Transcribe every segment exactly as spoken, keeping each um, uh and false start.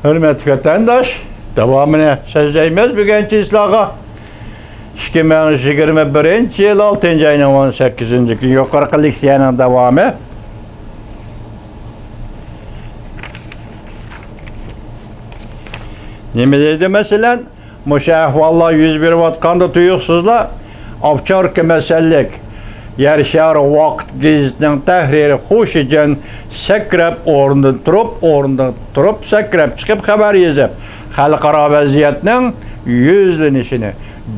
ھۆرمەتلىك ۋەتەنداش، داۋامىنى سۆزلەيمىز بۈگۈنكى سىلەرگە. ئىككى مىڭ يىگىرمە بىرىنچى يىل ئالتىنچى ئاينىڭ ئون سەككىزىنچى كۈنى يۇقىرىقى لېكسىيەنىڭ داۋامى. نېمە دەيدۇ مەسىلەن؟ مۇشۇ ئەھۋاللار يۈز بېرىۋاتقاندا تۇيۇقسىزلا ئوۋچاركا مەسەللىك يەر شارى ۋاقىت گېزىتىنىڭ تەھرىرى خۇ شىجىن سەكرەپ ئورنىدىن تۇرۇپ، ئورنىدىن تۇرۇپ سەكرەپ چىقىپ خەۋەر يېزىپ، خەلقئارا ۋەزىيەتنىڭ يۈزلىنىشىنى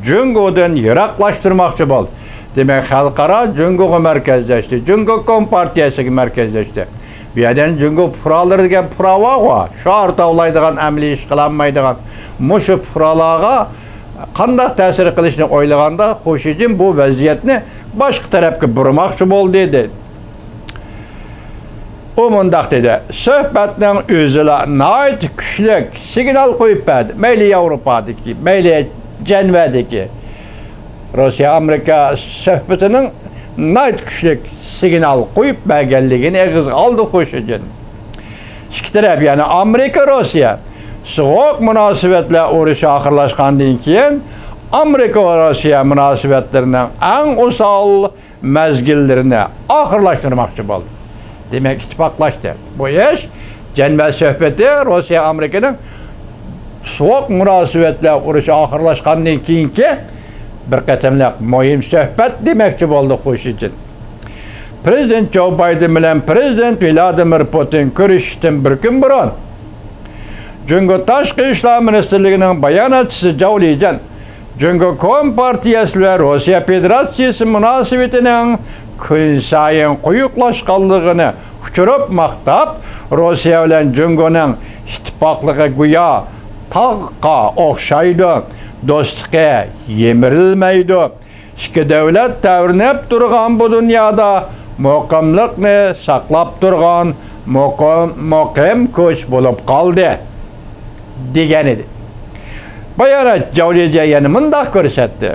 جۇڭگودىن يىراقلاشتۇرماقچى بولدى. دېمەك، خەلقئارا جۇڭگوغا مەركەزلەشتى، جۇڭگو كومپارتىيەسىگە مەركەزلەشتى. بۇ يەردىن جۇڭگو پۇقرالىرى دېگەن پۇقرا بارغۇ، شوئار توۋلايدىغان، ئەمەلىي ئىش قىلالمايدىغان، مۇشۇ پۇقرالارغا قانداق تەسىر قىلىشنى ئويلىغاندا، خۇ شىجىن بۇ ۋەزىيەتنى باشقا تەرەپكە بۇرىماقچى بولدى، دېدى. ئۇ مۇنداق دېدى، سۆھبەتنىڭ ئۆزىلا ناھايىتى كۈچلۈك سىگنال قويۇپ بەردى. مەيلى ياۋروپادىكى، مەيلى جەنۋەدىكى روسىيە ئامېرىكا سۆھبىتىنىڭ ناھايىتى كۈچلۈك سىگنال قويۇپ بەرگەنلىكىنى ئېغىزغا ئالدى خۇ شىجىن. ئىككى تەرەپ، يەنى ئامېرىكا روسىيە سوغۇق مۇناسىۋەتلەر ئۇرۇشى ئاخىرلاشقاندىن كېيىن، ئامېرىكا ۋە روسىيە مۇناسىۋەتلىرىنىڭ ئەڭ ئوسال مەزگىللىرىنى ئاخىرلاشتۇرماقچى بولدى. دېمەك، ئىتتىپاقلاشتى. بۇ ئىش جەنۋە سۆھبىتى روسىيە ئامېرىكىنىڭ سوغۇق مۇناسىۋەتلەر ئۇرۇشى ئاخىرلاشقاندىن كېيىنكى بىر قېتىملىق مۇھىم سۆھبەت دېمەكچى بولدى خۇ شىجىن. پرېزىدېنت جو بايدېن بىلەن پرېزىدېنت ۋلادىمىر پۇتىن كۆرۈشۈشتىن بىر كۈن بۇرۇن، جۇڭگو تاشقى ئىشلار مىنىستىرلىكىنىڭ باياناتچىسى جاۋ لىجيەن جۇڭگو كومپارتىيەسى بىلەن روسىيە فېدېراتسىيىسى مۇناسىۋىتىنىڭ كۈنسايىن قويۇقلاشقانلىقىنى ئۇچۇرۇپ ماختاپ، روسىيە بىلەن جۇڭگونىڭ ئىتتىپاقلىقى گويا تاغقا ئوخشايدۇ، دوستلۇقى يىمىرىلمەيدۇ. ئىككى دۆلەت تەۋرىنىپ تۇرغان بۇ دۇنيادا مۇقىملىقنى ساقلاپ تۇرغان مۇقىم، مۇقىم كۈچ بولۇپ قالدى، دېگەن ئىدى. بايانات جاۋ لىجيەن يەنە مۇنداق كۆرسەتتى،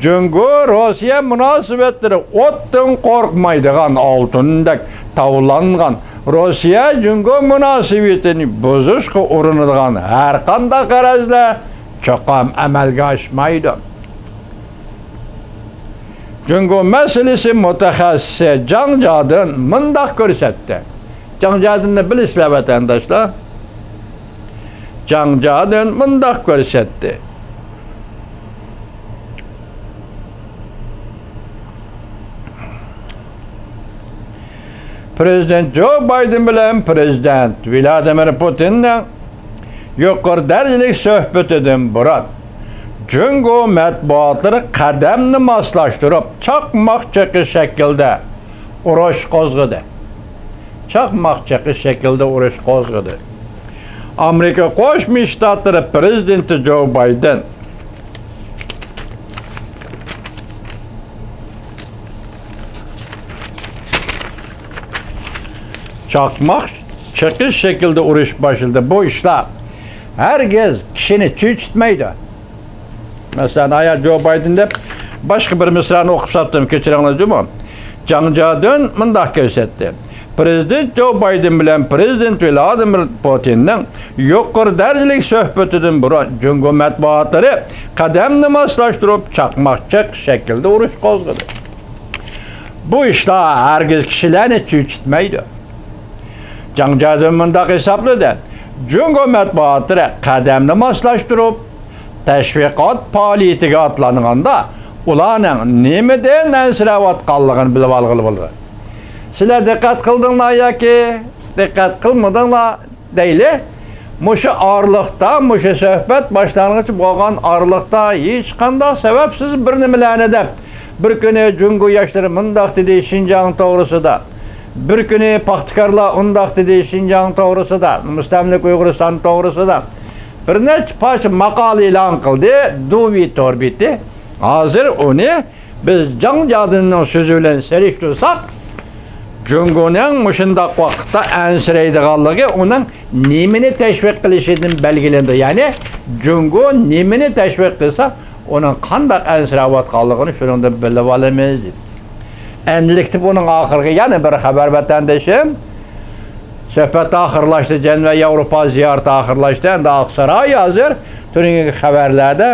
جۇڭگو روسىيە مۇناسىۋەتلىرى ئوتتىن قورقمايدىغان، ئالتۇندەك تاۋلانغان، روسىيە جۇڭگو مۇناسىۋىتىنى بۇزۇشقا ئۇرۇنىدىغان ھەرقانداق غەرەزلەر چوقۇم ئەمەلگە ئاشمايدۇ. جۇڭگو مەسىلىسى مۇتەخەسسىسى جاڭ جادىن مۇنداق كۆرسەتتى. جاڭ جادىننى بىلىسىلەر، ۋەتەنداشلار. جاڭ جادىن مۇنداق كۆرسەتتى. پرېزىدېنت جو بايدېن بىلەن پرېزىدېنت ۋلادىمىر پۇتىننىڭ يۇقىرى دەرىجىلىك سۆھبىتىدىن بۇرۇن، جۇڭگو مەتبۇئاتلىرى قەدەمنى ماسلاشتۇرۇپ، چاقماق چېقىش شەكلىدە ئۇرۇش قوزغىدى. چاقماق چېقىش شەكلىدە ئۇرۇش قوزغىدى. ئامېرىكا قوشما شتاتلىرى پرېزىدېنتى جو بايدېن چاقماق چېقىش شەكلىدە ئۇرۇش باشلىدى. بۇ ئىشلار ھەرگىز كىشىنى چۆچۈتمەيدۇ. مەسىلەن، ئايا جو بايدېن دەپ باشقا بىر مىسرانى ئوقۇپ ساتتىم، كەچۈرۈڭلار جۇمۇ. جاڭ جادۈن مۇنداق كۆرسەتتى. پرېزىدېنت جو بايدېن بىلەن پرېزىدېنت ۋلادىمىر پۇتىننىڭ يۇقىرى دەرىجىلىك سۆھبىتىدىن بۇرۇن جۇڭگو مەتبۇئاتلىرى قەدەمنى ماسلاشتۇرۇپ، چاقماق چېقىش شەكلىدە ئۇرۇش قوزغىدى. بۇ ئىشلار ھەرگىز كىشىلەرنى چۆچۈتمەيدۇ. جاڭ جادۈن مۇنداق ھېسابلىدى، جۇڭگو مەتبۇئاتلىرى قەدەمنى ماسلاشتۇرۇپ، تەشۋىقات پائالىيىتىگە ئاتلانغاندا، ئۇلارنىڭ نېمىدىن ئەنسىرەۋاتقانلىقىنى بىلىۋالغىلى بولىدۇ. سىلەر دىققەت قىلدىڭلار ياكى دىققەت قىلمىدىڭلار دەيلى. مۇشۇ ئارىلىقتا، مۇشۇ سۆھبەت باشلانغىچە بولغان ئارىلىقتا ھېچقانداق سەۋەبسىز بىر نېمىلەرنى دەپ، بىر كۈنى جۇڭگو ياشلىرى مۇنداق دېدى شىنجاڭ توغرىسىدا، بىر كۈنى پاختىكارلار ئۇنداق دېدى شىنجاڭ توغرىسىدا، مۇستەملىكە ئۇيغۇرىستان توغرىسىدا بىر نەچچە پارچە ماقالە ئېلان قىلدى دۇۋى تور بېتى. ھازىر ئۇنى بىز جاڭ جادىننىڭ سۆزى بىلەن سېلىشتۇرساق، جۇڭگونىڭ مۇشۇنداق ۋاقىتتا ئەنسىرەيدىغانلىقى ئۇنىڭ نېمىنى تەشۋىق قىلىشىدىن بەلگىلىنىدۇ. يەنى جۇڭگو نېمىنى تەشۋىق قىلسا، ئۇنىڭ قانداق ئەنسىرەۋاتقانلىقىنى شۇنىڭدىن بىلىۋالىمىز، دېدى. ئەنىلىكتە بۇنىڭ ئاخىرىغا يەنە بىر خەۋەر، ۋەتەندىشىم. سۆھبەت ئاخىرلاشتى، جەنۇبىي ياۋروپا زىيارىتى ئاخىرلاشتى. ئەمدى ئاقساراي ھازىر تۈنۈگۈنكى خەۋەرلەردە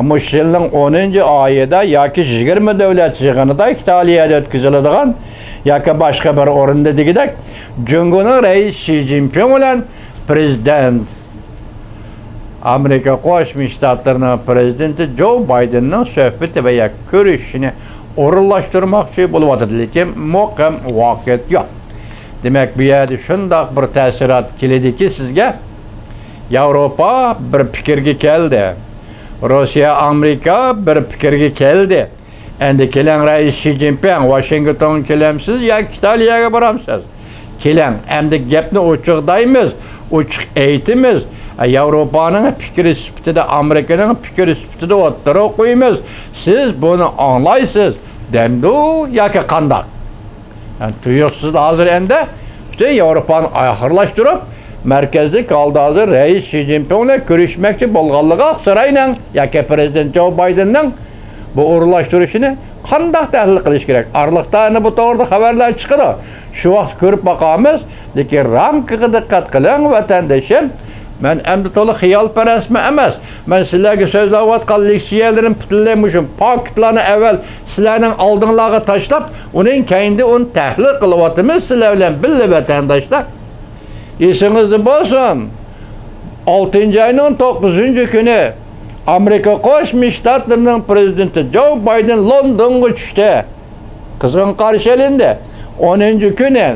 مۇشۇ يىلنىڭ ئونىنچى ئايىدا ياكى يىگىرمە دۆلەت يىغىنىدا ئىتالىيەدە ئۆتكۈزۈلىدىغان ياكى باشقا بىر ئورۇندا دېگۈدەك جۇڭگونىڭ رەئىسى شى جىنپىڭ بىلەن پرېزىدېنت ئامېرىكا قوشما شتاتلىرىنىڭ پرېزىدېنتى جو بايدېننىڭ سۆھبىتى ۋە يا كۆرۈشۈشىنى ئورۇنلاشتۇرماقچى بولۇۋاتىدۇ، لېكىن مۇقىم ۋاقىت يوق. دېمەك، بۇ يەردە شۇنداق بىر تەسىرات كېلىدىكى سىزگە، ياۋروپا بىر پىكىرگە كەلدى، روسىيە، ئامېرىكا بىر پىكىرگە كەلدى. ئەمدى كېلىڭ، رەئىس شى جىنپىڭ، ۋاشىنگتونغا كېلەمسىز ياكى ئىتالىيەگە بارامسىز؟ كېلىڭ، ئەمدى گەپنى ئوچۇق دەيمىز، ئوچۇق ئېيتىمىز. ياۋروپانىڭ پىكرى سۈپىتىدە، ئامېرىكىنىڭ پىكرى سۈپىتىدە ئوتتۇرىغا قويىمىز. سىز بۇنى ئاڭلايسىز، دەمدۇ ياكى قانداق؟ يەنى تۇيۇقسىز ھازىر ئەمدى پۈتۈن ياۋروپانى ئاخىرلاشتۇرۇپ، مەركەزلىك ھالدا ھازىر رەئىس شى جىنپىڭ بىلەن كۆرۈشمەكچى بولغانلىقى، ئاقساراينىڭ ياكى پرېزىدېنت جو بايدېننىڭ بۇ ئورۇنلاشتۇرۇشىنى قانداق تەھلىل قىلىش كېرەك؟ ئارىلىقتا يەنە بۇ توغرىدا خەۋەرلەر چىقىدۇ. شۇ ۋاقىت كۆرۈپ باقارمىز. لېكىن رامكىغا دىققەت قىلىڭ، ۋەتەندىشىم. مەن ئەمدى تولا خىيالپەرەسمۇ ئەمەس. مەن سىلەرگە سۆزلەۋاتقان لېكسىيەلىرىم پۈتۈنلەي مۇشۇ پاكىتلارنى ئەۋۋەل سىلەرنىڭ ئالدىڭلارغا تاشلاپ، ئۇنىڭ كەينىدىن ئۇنى تەھلىل قىلىۋاتىمىز سىلەر بىلەن بىللە، ۋەتەنداشلار. ئېسىڭىزدە بولسۇن، ئالتىنچى ئاينىڭ توققۇزىنچى كۈنى ئامېرىكا قوشما شتاتلىرىنىڭ پرېزىدېنتى جو بايدېن لوندونغا چۈشتى. قىزغىن قارشى ئېلىندى. ئونىنچى كۈنى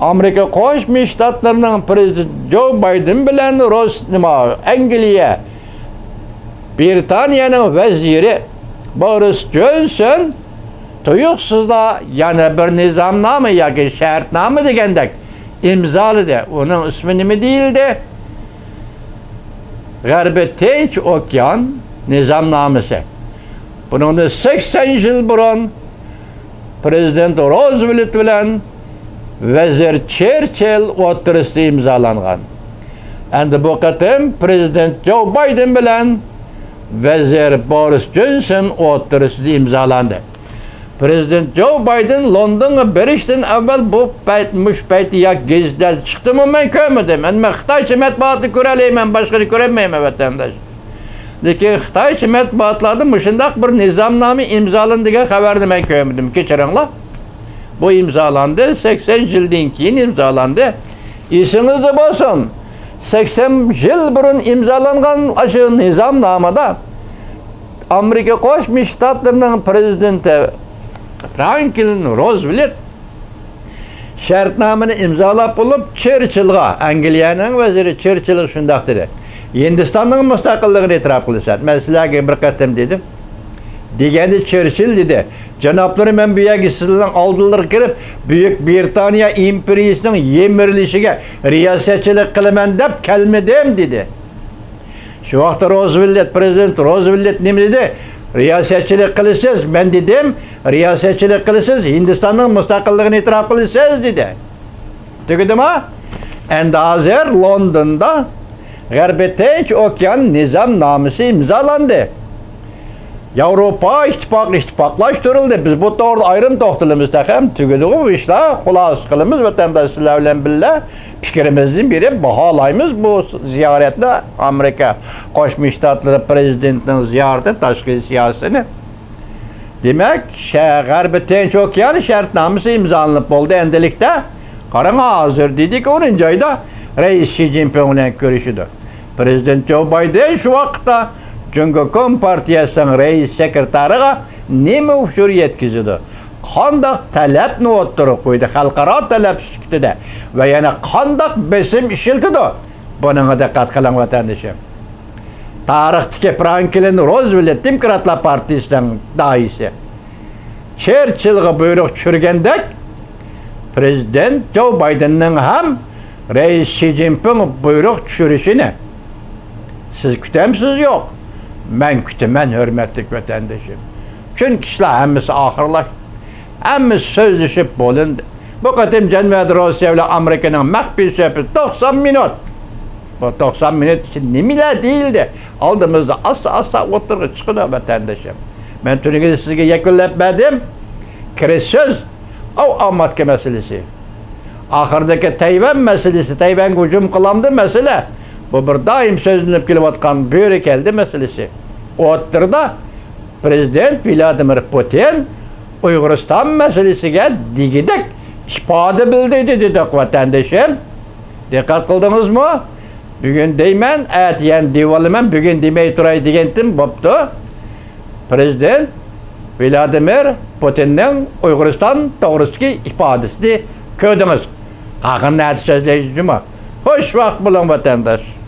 ئامېرىكا قوشما شتاتلىرىنىڭ پرېزىدېنتى جو بايدېن بىلەن روس-، نېمە، ئەنگلىيە، برىتانىيەنىڭ ۋەزىرى بورىس جونسون تۇيۇقسىزلا يەنە بىر نىزامنامە ياكى شەرتنامە دېگەندەك ئىمزالىدى. ئۇنىڭ ئىسمى نېمە دېيىلدى؟ غەربىي تىنچ ئوكيان نىزامنامىسى. بۇنىڭدىن سەكسەن يىل بۇرۇن پرېزىدېنت روزۋېلت بىلەن ۋەزىر چېرچىل ئوتتۇرىسىدا ئىمزالانغان. ئەمدى بۇ قېتىم پرېزىدېنت جو بايدېن بىلەن ۋەزىر بورىس جونسون ئوتتۇرىسىدا ئىمزالاندى. پرېزىدېنت جو بايدېن لوندونغا بېرىشتىن ئەۋۋەل بۇ پەيت، مۇشۇ پەيتتە ياكى گېزىتلەردە چىقتىمۇ مەن كۆرمىدىم. ئەمدى مەن خىتايچە مەتبۇئاتنى كۆرەلەيمەن، باشقىنى كۆرەلمەيمەن، ۋەتەنداش. لېكىن خىتايچە مەتبۇئاتلاردا مۇشۇنداق بىر نىزامنامە ئىمزالاندى دېگەن خەۋەرنى مەن كۆرمىدىم. كەچۈرۈڭلار. بۇ ئىمزالاندى، سەكسەن يىلدىن كېيىن ئىمزالاندى. ئېسىڭىزدە بولسۇن، سەكسەن يىل بۇرۇن ئىمزالانغان ئاشۇ نىزامنامىدا ئامېرىكا قوشما شتاتلىرىنىڭ پرېزىدېنتى فرانكلىن روزۋېلت شەرتنامىنى ئىمزالاپ بولۇپ، چېرچىلغا، ئەنگلىيەنىڭ ۋەزىرى چېرچىلغا شۇنداق دېدى: «ھىندىستاننىڭ مۇستەقىللىقىنى ئېتىراپ قىلىسەن.» مەن سىلەرگە بىر قېتىم دېدىم. دېگەندە چېرچىل دېدى: «جانابلىرى، مەن بۇ يەرگە سىلەرنىڭ ئالدىلىرىغا كېلىپ، بۈيۈك بىرىتانىيە ئىمپېرىيىسىنىڭ يىمىرىلىشىگە رىياسەتچىلىك قىلىمەن دەپ كەلمىدىم» دېدى. شۇ ۋاقىتتا روزۋېلت، پرېزىدېنت روزۋېلت نېمە دېدى؟ «رىياسەتچىلىك قىلىسىز.» مەن دېدىم، «رىياسەتچىلىك قىلىسىز، ھىندىستاننىڭ مۇستەقىللىقىنى ئېتىراپ قىلىسىز» دېدى. تۈگىدىما؟ ئەمدى ھازىر لوندوندا غەربىي تىنچ ئوكيان نىزامنامىسى ئىمزالاندى. ياۋروپا ئىتتىپاقى ئىتتىپاقلاشتۇرۇلدى. بىز بۇ توغرىدا ئايرىم توختىلىمىز تېخى. تۈگىدىغۇ بۇ ئىشلار. خۇلاسە قىلىمىز، ۋەتەنداشلار بىلەن بىللە پىكرىمىزنى بېرىپ باھالايمىز بۇ زىيارەتنى، ئامېرىكا قوشما شتاتلىرى پرېزىدېنتىنىڭ زىيارىتى، تاشقى سىياسىتىنى. دېمەك، شە-، غەربىي تىنچ ئوكيان شەرتنامىسى ئىمزالىنىپ بولدى ئەمدىلىكتە. قاراڭ، ھازىر دېدىكى، ئونىنچى ئايدا رەئىس شى جىنپىڭ بىلەن كۆرۈشىدۇ. پرېزىدېنت جو بايدېن شۇ ۋاقىتتا جۇڭگو كومپارتىيەسىنىڭ رەئىس سېكرېتارىغا نېمە ئۇچۇر يەتكۈزىدۇ؟ قانداق تەلەپنى ئوتتۇرىغا قويدى خەلقئارا تەلەپ سۈپىتىدە ۋە يەنە قانداق بېسىم ئىشلىتىدۇ؟ بۇنىڭغا دىققەت قىلىڭ، ۋەتەندىشىم. تارىختىكى فرانكلىن روزۋېلت، دېموكراتلار پارتىيىسىنىڭ داھىيسى، چېرچىلغا بۇيرۇق چۈشۈرگەندەك، پرېزىدېنت جو بايدېننىڭ ھەم رەئىس شى جىنپىڭ بۇيرۇق چۈشۈرۈشىنى سىز كۈتەمسىز؟ يوق، مەن كۈتىمەن، ھۆرمەتلىك ۋەتەندىشىم. چۈنكى ئىشلار ھەممىسى ئاخىرلاشتى. ھەممىسى سۆزلىشىپ بولۇندى. بۇ قېتىم جەنۋەدە روسىيە بىلەن ئامېرىكىنىڭ مەخپىي سۆھبىتى توقسان مىنۇت. بۇ توقسان مىنۇت ئىچىدە نېمىلەر دېيىلدى؟ ئالدىمىزدا ئاستا-ئاستا ئوتتۇرىغا چىقىدۇ، ۋەتەندىشىم. مەن تۈنۈگۈن سىزگە يەكۈنلەپ بەردىم. كىرىش سۆز، ئاۋۇ ئاماتكا مەسىلىسى. ئاخىرىدىكى تەيۋەن مەسىلىسى، تەيۋەنگە ھۇجۇم قىلامدۇ مەسىلە، بۇ بىر دائىم سۆزلىنىپ كېلىۋاتقان بۆرە كەلدى مەسىلىسى. ئوتتۇرىدا پرېزىدېنت ۋلادىمىر پۇتىن ئۇيغۇرىستان مەسىلىسىگە دېگۈدەك ئىپادە بىلدۈردى دېدۇق، ۋەتەندىشىم. دىققەت قىلدىڭىزمۇ؟ بۈگۈن دەيمەن، ئەتە يەنە دېيىۋالىمەن، بۈگۈن دېمەي تۇراي دېگەنتىم، بوپتۇ. پرېزىدېنت ۋلادىمىر پۇتىننىڭ ئۇيغۇرىستان توغرىسىدىكى ئىپادىسىنى كۆردىڭىز. قالغىنىنى ئەتە سۆزلەيمىز جۇمۇ. خوش ۋاقىت بولۇڭ، ۋەتەنداش.